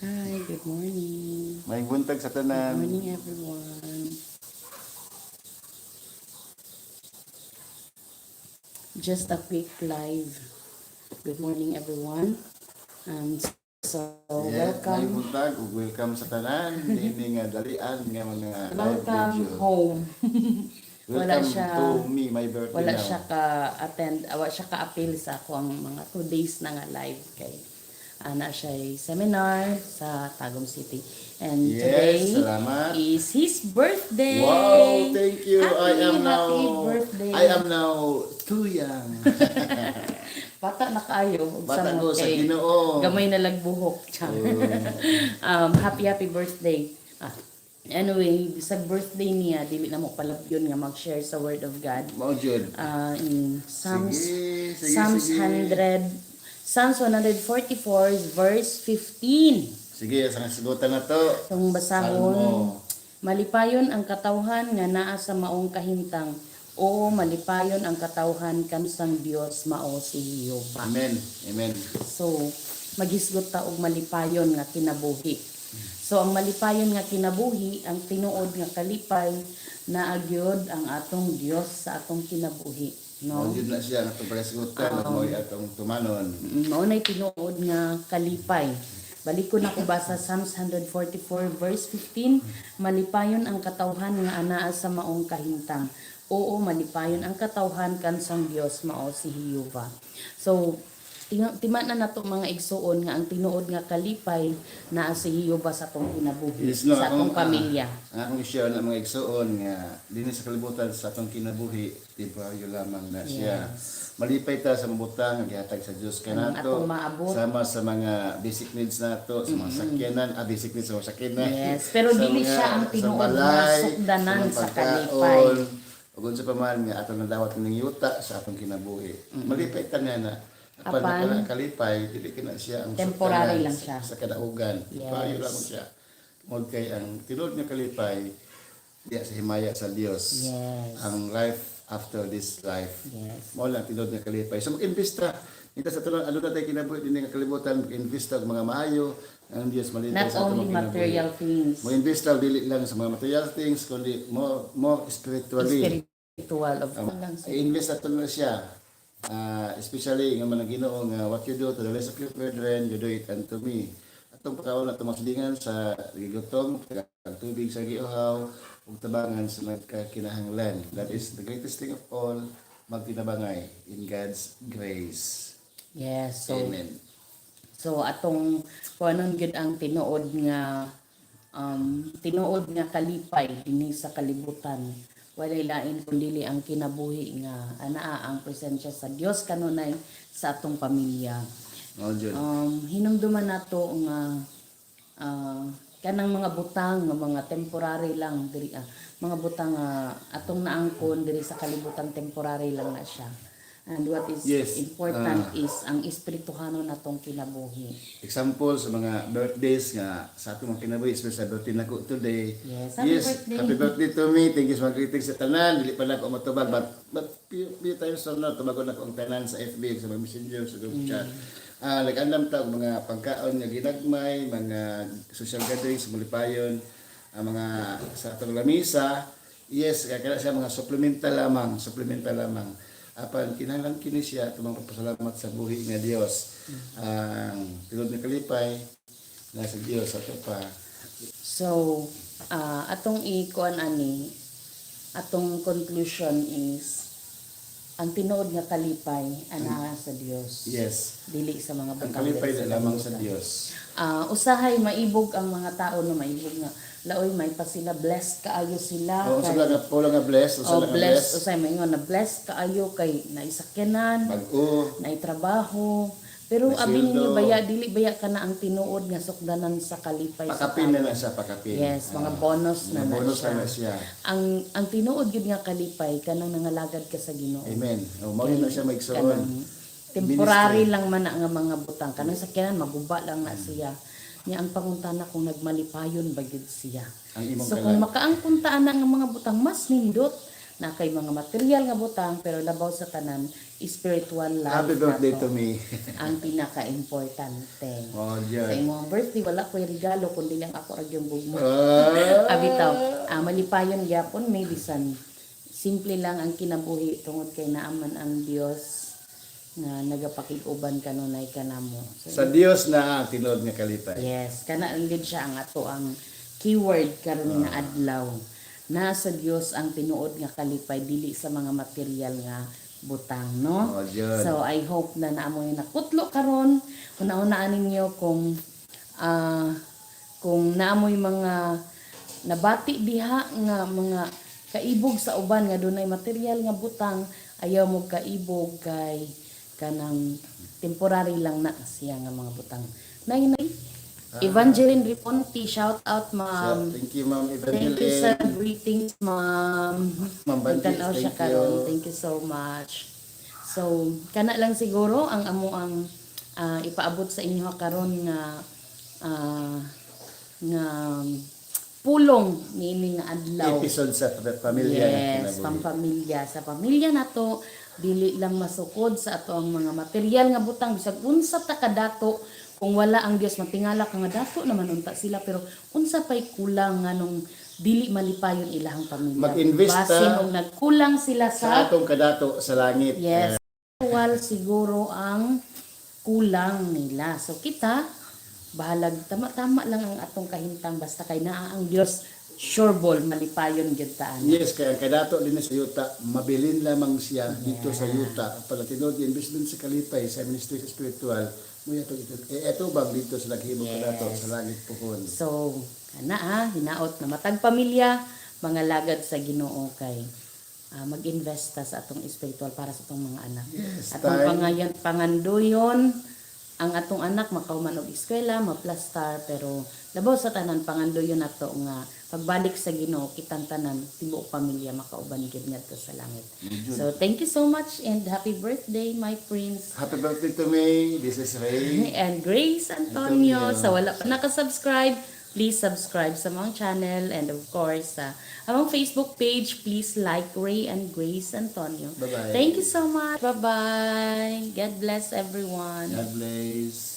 Hi, good morning. Maayong buntag sa Good tanan. Morning, everyone. Just a quick live. Good morning, everyone. So, Yeah, maayong welcome. Buntag ug welcome sa tanan niini nga dalian nga mga live Welcome video. Home. Wala Welcome siya to me, my birthday wala now. Siya ka attend, wa siya ka appeal sa ako ang mga 2 days na nga live kay ana siya seminar sa Tagum City. And Yes, today salamat. Is his birthday. Wow, thank you. Happy, I am now happy birthday. I am now too young. Bata na kaayo ug Bata samot ko sa kay Ginoo. gamay na lag buhok. Char. Happy happy birthday. Ah, anyway, sa birthday niya dili na mo palabyon nga mag-share sa word of God. Mao jud. In Psalms Sige, sige, Psalms sige. 100 Psalms 144 verse 15. Sige, sa sagutan na to. Itong basahon, Salmo. Malipayon ang katawhan nga naa sa maong kahimtang. Oo, malipayon ang katawhan kansang Dios mao si Jehova. Amen. Amen. So, maghisgot ta og malipayon nga kinabuhi. So, ang malipayon nga kinabuhi, ang tinuod nga kalipay, naa gyud ang atong Dios sa atong kinabuhi, Mao no? jud na siya ang atong paghisgutan ug mao'y atong tumanon. Mao nay tinuod nga kalipay. Balik ko na ko basa Psalms 144 verse 15, malipayon ang katawhan nga anaa sa maong kahimtang. Oo, malipayon ang katawhan kansang Dios mao si Jehova. So, tima na nato, mga igsuon, nga ang tinuod nga kalipay naa si Jehova sa atong kinabuhi, Yes, no, sa atong pamilya. Ang akong i-share na mga igsuon nga dinhi sa kalibutan sa atong kinabuhi, temporaryo lamang na siya. Malipay ta sa mabutang nga gihatag sa Dios Kanang kanato. atong maabot. Sama sa mga basic needs nato, sa mga sakyanan, basic needs sa mga sakyanan. Yes, pero Sa dili siya ang sa tinuod nga balay, sukdanan mga sa kalipay. pagkaon, ug unsa pa man nga atong nadawat ning yuta sa atong kinabuhi. Malipay ta niya na. Apan Apan, na kalipay, dili kina siya ang temporary sukdanan lang siya. sa kadaugan. Temporary lamang siya. Tungod kay ang tinuod nga kalipay diya sa himaya sa Dios. Ang life after this life. Mao lang tinuod nga kalipay. So mag-invest ta. Nita sa tulong ano na tayo kinabuhi dinhi nga kalibutan, mag-invest ta og mga maayo ang Dios malipay Not sa atong only mga kinabuhi. material things. Mo-invest ta dili lang sa mga material things kundi more more spiritually. Spiritual of I-invest ato na siya. Especially nga man ang Ginoo nga what you do to the least of your brethren, you do it unto me. Atong pagkaon atong masilingan sa gigutom, ang tubig sa giuhaw, ug tabangan sa nagkakinahanglan. That is the greatest thing of all, magtinabangay in God's grace. Yes, so Amen. So atong kuanon gyud ang tinuod nga kalipay dinhi sa kalibutan. Walay lain kundi ang kinabuhi nga anaa ang presensya sa Dios kanunay sa atong pamilya. Mao jud. Hinumduman nato nga kanang mga butang nga mga temporary lang diri, mga butang nga atong naangkon diri sa kalibutan, temporary lang na siya. And what is important is ang espirituhanon natong kinabuhi. Example sa mga birthdays nga sa atong mga kinabuhi, especially sa birthday nako today. Yes, happy Yes, birthday. Happy birthday to me. Thank you sa mga greetings sa tanan. Dili pa na ako matubag, but few, few times na tubagon nako ang tanan sa FB, sa mga messenger, sa group chat. Nag-andam ta og mga pagkaon nga ginagmay, mga social gatherings, malipayon, ang mga sa atong lamisa. Yes, kaya kana siya mga supplemental lamang, supplemental lamang. Apan kinahanglan kini siya tumang pagpasalamat sa buhi nga Dios. Ang tinuod nga kalipay na sa Dios ato pa. So, atong ikuan ani, atong conclusion is ang tinuod nga kalipay anaa sa Dios. Dili sa mga Ang butang kalipay diri na lamang sa kalibutan. Dios. Usahay maibog ang mga tao no, maibog nga laoy may pa sila, blessed kaayo sila. O, usa lang nga po lang nga bless, usa Oh, lang nga bless, bless. usay maingon na blessed kaayo kay naisakyanan, Bag-o. naitrabaho. Pero May abi ninyo sweldo. baya, dili baya kana ang tinuod nga sukdanan sa kalipay sa Pakapin na tao. na siya, pakapin. Yes, mga bonus na mga na bonus siya. na na siya. Ang tinuod gyud nga kalipay kanang nangalagad ka sa Ginoo. Amen. O, mao yun na siya maigsoon. Kanang temporary lang man na nga mga butang. Kanang sakyanan maguba lang na siya. Nya ang pangutana kung nagmalipayon ba gyud siya. Ang imong So kung kalag. makaangkon ta ana nga mga butang, mas nindot. Naa kay mga material nga butang, pero labaw sa tanan, spiritual life Happy birthday nato to me. Ang pinaka-importante. Oh, Sa Diyan. imong birthday, wala ko'y regalo kundi lang ako ra gyung gugma. Ah. Abitaw, malipayon gyapon may bisan simple lang ang kinabuhi tungod kay naaman ang Dios nga nagapakig-uban kanunay kanamo. So, Sa Dios na ang tinuod nga kalipay. Yes, kana lang gid siya ang ato ang keyword karon nga adlaw. Nasa Dios ang tinuod nga kalipay, dili sa mga material nga butang, no? Oh, Diyon. So I hope na naamoy nakutlo karon. Una-unaan ninyo kung naamoy mga nabati diha nga mga kaibog sa uban nga dunay material nga butang, ayaw mo kaibog kay kanang temporary lang na siya nga mga butang. Nay nay Evangeline Riponti, shout out, ma'am. So, thank you, Ma'am Thank you sa Evangeline. greetings, ma'am. Ma'am Banji, Nagtanaw siya thank karon. you. Thank you so much. So, kana lang siguro ang amo ang ipaabot sa inyo karon nga pulong niini nga adlaw. Episode sa pamilya nga Yes, kinabuhi. pampamilya. Sa pamilya nato, dili lang masukod sa ato ang mga material nga butang, bisag unsa ta kadato, kung wala ang Dios, matingala ka nga dato naman unta sila, pero unsa pay kulang nganong dili malipayon ilahang pamilya? Mag-invest ta Basin og nagkulang sila sa sa, atong kadato sa langit. Yes. Actual siguro ang kulang nila. So kita, bahalag tama-tama lang ang atong kahintang, basta kay naa ang Dios, sure ball malipayon gyud ta ana. Yes, kaya ang kadato din sa yuta, mabilin lamang siya dito sa yuta. Pala tinuod investment sa kalipay sa ministry sa spiritual, mo ito ito eh, eto bang dito sa naghimong kadato sa langit puhon. So, kana ha, hinaot na matag pamilya, mga lagad sa Ginoo kay mag-invest ta sa atong spiritual para sa atong mga anak. Yes, Atong time. pangandoyon ang atong anak makauman og eskwela, maplastar, pero labaw sa tanan, pangandoyon nato nga pagbalik sa Ginoo, kitang tanan tibuok pamilya makauban gyud ngadto sa langit. So thank you so much and happy birthday, my prince. Happy birthday to me. This is Ray. And Grace Antonio. Antonio. Sa wala pa nakasubscribe, please subscribe sa among channel and of course sa among Facebook page, please like Ray and Grace Antonio. Bye-bye. Thank you so much. Bye-bye. God bless everyone. God bless.